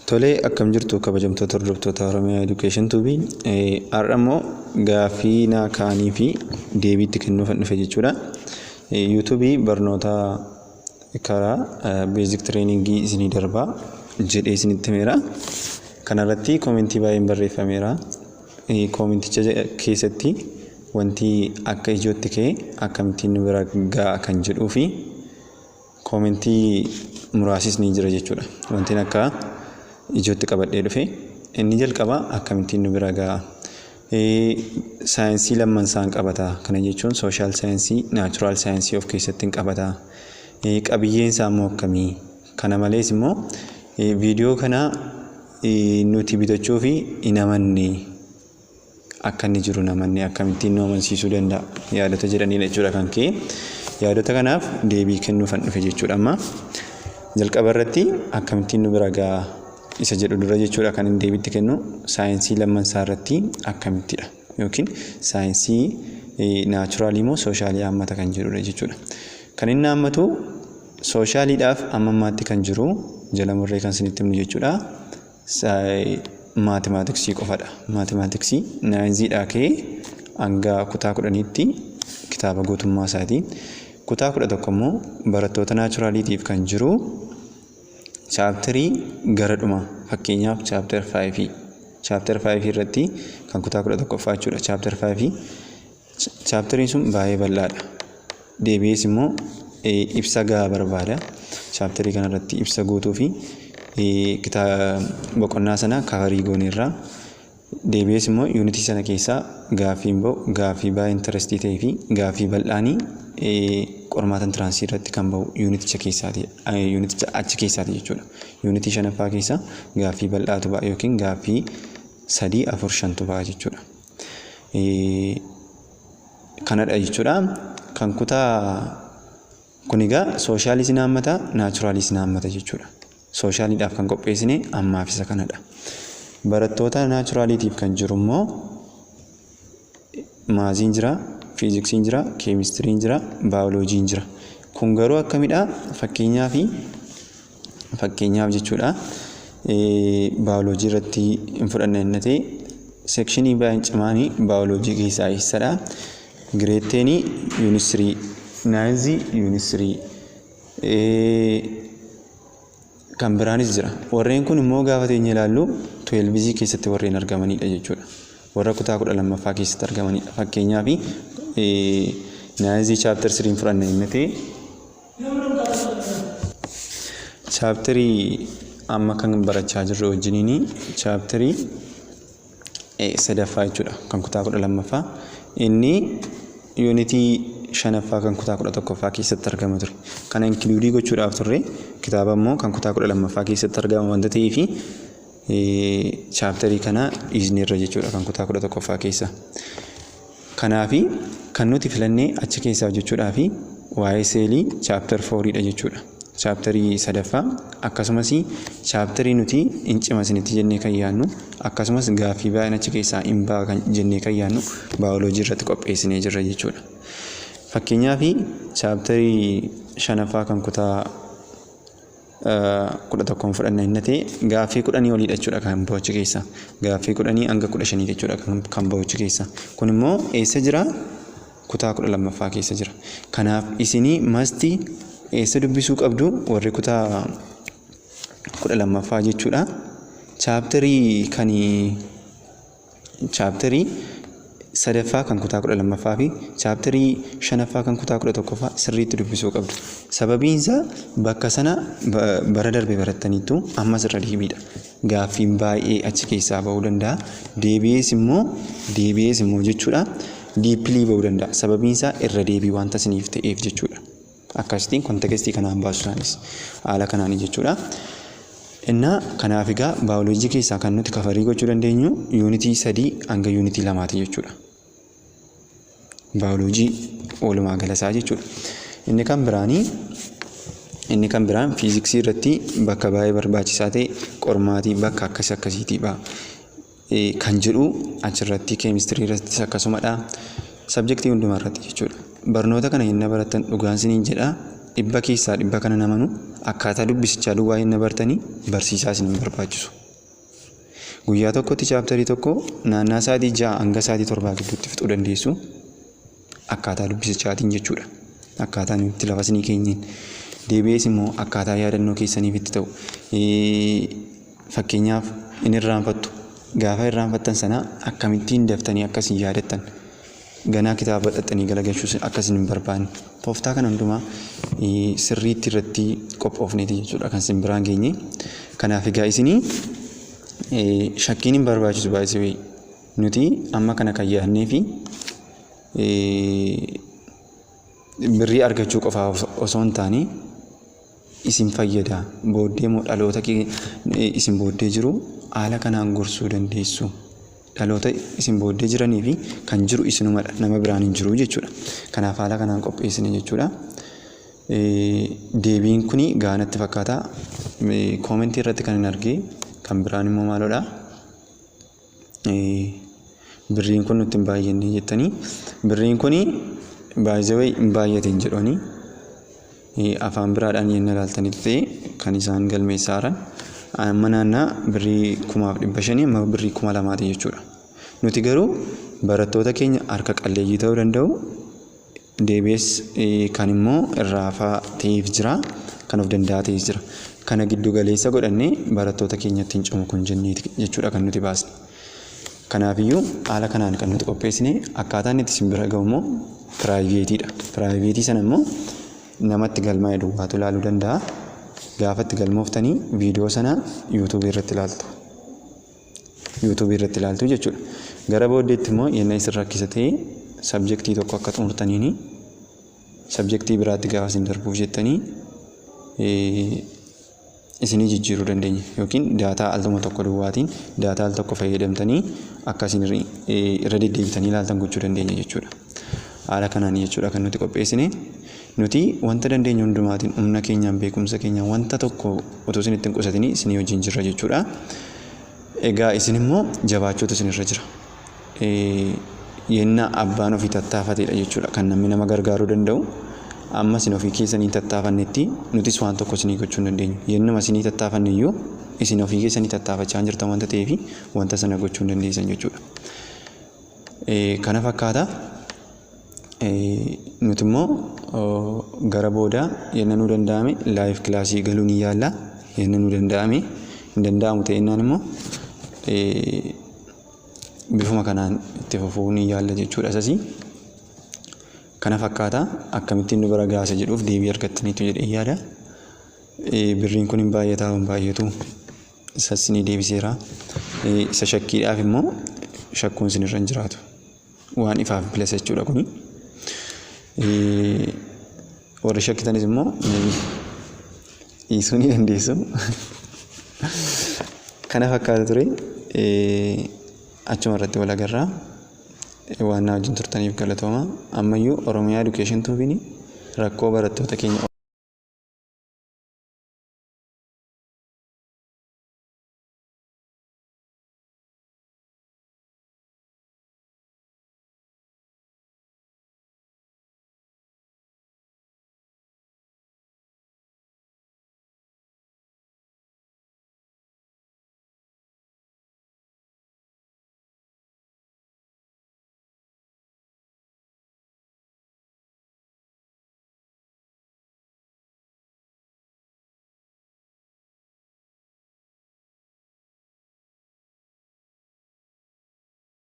Tolee, akkam jirtu kabajamtoota hordoftoota Oromiyaa Education Tube. Har'a immoo gaaffii naa ka'anii fi deebiitti kennuufan dhufe jechuudha. Yuutuubii barnoota karaa basic trainingii isinii darbaa jedhee isinitti himeera. Kanarratti commentii baay'een barreeffameera. Commenticha keessatti wanti akka ijootti ka'e akkamittiin nu bira ga'a kan jedhuu fi commentii muraasis ni jira jechuudha. Wanti akka ijootti qabadhee dhufe inni jalqaba akkamittiin nu bira ga'a. Saayinsii lamman isaan qabata. Kana jechuun social science, natural science of keessatti hin qabata. Qabiyyeen isaa immoo akkamii? Kana malees immoo viidiyoo kana nuti bitachuu fi hin amanne, akka inni jiru hin amanne, akkamittiin nu amansiisuu danda'a yaadota jedhaniidha jechuudha kan ka'e. Yaadota kanaaf deebii kennuufan dhufe jechuudha amma. Jalqaba irratti akkamittiin nu bira ga'a isa jedhu dura jechuudha kan inni deebiitti kennu, saayinsii lamman isaa irratti akkamittidha yookiin saayinsii naturalii moo socialii hammata kan jedhudha jechuudha. Kan inni hammatu socialiidhaaf amma ammaatti kan jiru jala murree kan isinitti himnu jechuudha. Mathematicsii qofadha. Mathematicsii ninthiidhaa ka'ee hanga kutaa 10tti kitaaba guutummaa isaati. Kutaa 11 immoo barattoota naturaliitiif kan jiru chapterii gara dhuma, fakkeenyaaf chapter fiveii. Chapter fiveii irratti kan kutaa 11ffaa jechuudha. Chapter fiveii, chapteriin sun baay'ee bal'aadha. Deebi'ees immoo ibsa gahaa barbaada. Chapterii kanarratti ibsa guutuu fi boqonnaa sana coverii gooneerra. Deebi'ees immoo unitii sana keessaa gaaffiin bahu gaaffii baay'ee interestii ta'ee fi gaaffii bal'aanii qormaata entranceii irratti kan bahu uniticha keessaati, uniticha achi keessaati jechuudha. Unitii shanaffaa keessa gaaffii bal'aatu ba'a yookiin gaaffii sadii, afur, shantu ba'a jechuudha. Kanadha jechuudha. Kan kutaa kun egaa socialiis ni hammata, naturaliis ni hammata jechuudha. Socialiidhaaf kan qopheessine ammaaf isa kanadha. Barattoota naturaliitiif kan jiru immoo mathiin jira, fiiziksiin jira, keemistiriin jira, baayoloojiin jira. Kun garuu akkamidha? Fakkeenyaaf jechuudha. Baayoloojii irratti hin fudhanne inni ta'e, sectionii baay'een cimaanii baayoloojii keessaa eessadha? Grade tenii unit 3, ninthii unit 3, kan biraanis jira. Warreen kun immoo gaafa teenye ilaallu twelvethii keessatti warreen argamanidha jechuudha. Warra kutaa 12ffaa keessatti argamanidha. Fakkeenyaaf ninthii chapter threen fudhanne inni ta'e, chapterii amma kan barachaa jirru wajjiniin chapterii sadaffaa jechuudha kan kutaa 12ffaa. Inni unitii shanaffaa kan kutaa 11ffaa keessatti argama ture. Kana includeii gochuudhaaf turre, kitaaba immoo kan kutaa 12ffaa keessatti argama wanta ta'eefi chapterii kana dhiisneerra jechuudha kan kutaa 11ffaa keessa. Kanaafi kan nuti filannee achi keessaa hojjechuudhaafi waa'ee cellii chapter fouriidha jechuudha. Chapterii sadaffaa, akkasumas chapterii nuti hin cima isinitti jennee kan yaadnu, akkasumas gaaffii baay'een achi keessaa hin ba'a kan jennee kan yaadnu baayoloojii irratti qopheessinee jirra jechuudha. Fakkeenyaaf chapterii shanaffaa kan kutaa 11 fudhanna inni ta'e, gaaffii 10 oliidha jechuudha kan bahu achi keessa. Gaaffii 10 hanga 15 jechuudha kan bahu achi keessa. Kun immoo eessa jira? Kutaa 12ffaa keessa jira. Kanaaf isinii mustii eessa dubbisuu qabdu warri kutaa 12ffaa jechuudha? Chapterii kan chapterii sadaffaa kan kutaa 12ffaa fi chapterii shanaffaa kan kutaa 11ffaa sirriitti dubbisuu qabdu. Sababiin isaa bakka sana bara darbe barattaniittu, ammas irra deebiidha. Gaaffiin baay'ee achi keessaa bahuu danda'a. Deebi'ees immoo jechuudha deeply bahuu danda'a. Sababiin isaa irra deebii wanta isiniif ta'eef jechuudha. Akkasittiin contextii kanaan baasu isaanis haala kanaanii jechuudha. Innaa kanaaf egaa baayoloojii keessaa kan nuti coverii gochuu dandeenyu unitii 3 hanga unitii 2ti jechuudha. Baayoloojii walumaa galasaa jechuudha. Inni kan biraan fiiziksii irratti bakka baay'ee barbaachisaa ta'e qormaatii bakka akkas akkasiitii ba'a kan jedhu achirratti, keemistirii irrattis akkasumadha. Subjectii hundumaa irratti jechuudha. Barnoota kana hin barattan, dhugaan isiniin jedha. 100% kana namanu akkaataa dubbisichaa duwwaa hin bartanii barsiisaa isin hin barbaachisu. Guyyaa tokkotti chapterii tokko naannaa sa'aatii 6 hanga sa'aatii 7 gidduutti fixuu dandeessu akkaataa dubbisichaatiin jechuudha. Akkaataa itti lafa isinii keenyeen. Deebi'ees immoo akkaataa yaadannoo keessaniif itti ta'u. Fakkeenyaaf inni irraanfattu. Gaafa irraanfattan sana akkamittiin daftanii akkasiin yaadattan. Ganaa kitaaba dhaqxanii galagalchuus akkasiin hin barbaanne. Tooftaa kana hundumaa sirriitti irratti qophoofneeti jechuudha kan isin biraan geenye. Kanaaf egaa isinii shakkiin hin barbaachisu baay'isee nuti amma kana kan yaadnee fi birrii argachuu qofaaf osoo hin taane isin fayyada. Booddee immoo dhaloota isin booddee jiru haala kanaan gorsuu dandeessu. Dhaloota isin booddee jiranii fi kan jiru isinumadha, nama biraan hin jiru jechuudha. Kanaaf haala kanaan qopheessine jechuudha. Deebiin kuni gaanatti fakkaata. Commentii irratti kan hin argee kan biraan immoo maaloodha? Birriin kun nutti hin baay'anne jettanii, birriin kuni baay'ee hin baay'ate hin jedhani. Afaan biraadhaan yenna ilaaltanitti ta'e kan isaan galmeessaa jiran amma naannaa birrii 1500 amma birrii 2000 jechuudha. Nuti garuu barattoota keenya harka qalleeyyii ta'uu danda'u, deebi'ees kan immoo irraa hafaa ta'eef jira, kan of danda'a ta'es jira. Kana giddu galeessa godhannee barattoota keenyatti hin cimu kun jenneeti jechuudha kan nuti baasne. Kanaafiyyuu haala kanaan kan nuti qopheessine, akkaataan itti isin bira ga'u immoo privateiidha. Privateii sana immoo namatti galmaa'e duwwaatu ilaaluu danda'a. Gaafa itti galmooftanii viidiyoo sana YouTubeii irratti ilaaltu. YouTubeii irratti ilaaltu jechuudha. Gara booddeetti immoo yenna isin rakkisa ta'e subjectii tokko akka xumurtaniini subjectii biraatti gaafa isin darbuuf jettanii isinii jijjiiruu dandeenya yookiin data altuma tokko duwwaatiin data al tokko fayyadamtanii akka isin irra deddeebitanii ilaaltan gochuu dandeenya jechuudha. Haala kanaan jechuudha kan nuti qopheessine. Nuti wanta dandeenyu hundumaatiin humna keenyaan, beekumsa keenyaan, wanta tokko otoo isin ittiin qusatinii isinii wajjin jirra jechuudha. Egaa isin immoo jabaachuutu isinirra jira. Yenna abbaan ofii tattaafatedha jechuudha kan namni nama gargaaruu danda'u. Amma isin ofii keessanii tattaafannetti nutis waan tokko isinii gochuu hin dandeenyu. Yennuma isinii tattaafanne iyyuu isin ofii keessanii tattaafachaa hin jirtan wanta ta'eef wanta sana gochuu hin dandeessan jechuudha. Kana fakkaata. Nuti immoo gara boodaa yenna nuu danda'ame live classii galuu ni yaalla. Yenna nuu danda'ame, hin danda'amu ta'ennaan immoo bifuma kanaan itti fufuu ni yaalla jechuudha isasii. Kana fakkaata, akkamittiin nu bira gaasa jedhuuf deebii argattaniitu jedhee yaada. Birriin kun hin baay'ataa hin baay'atu isas ni deebiseera. Isa shakkiidhaaf immoo shakkuun isinirra hin jiraatu. Waan ifaaf bilisa jechuudha kuni. Warri shakkitanis immoo dhiisuu ni dandeessu. Kana fakkaata ture. Achuma irratti wal agarraa. Waan na wajjin turtaniif galatooma. Ammayyuu Oromiyaa Education Tubeiin rakkoo barattoota keenya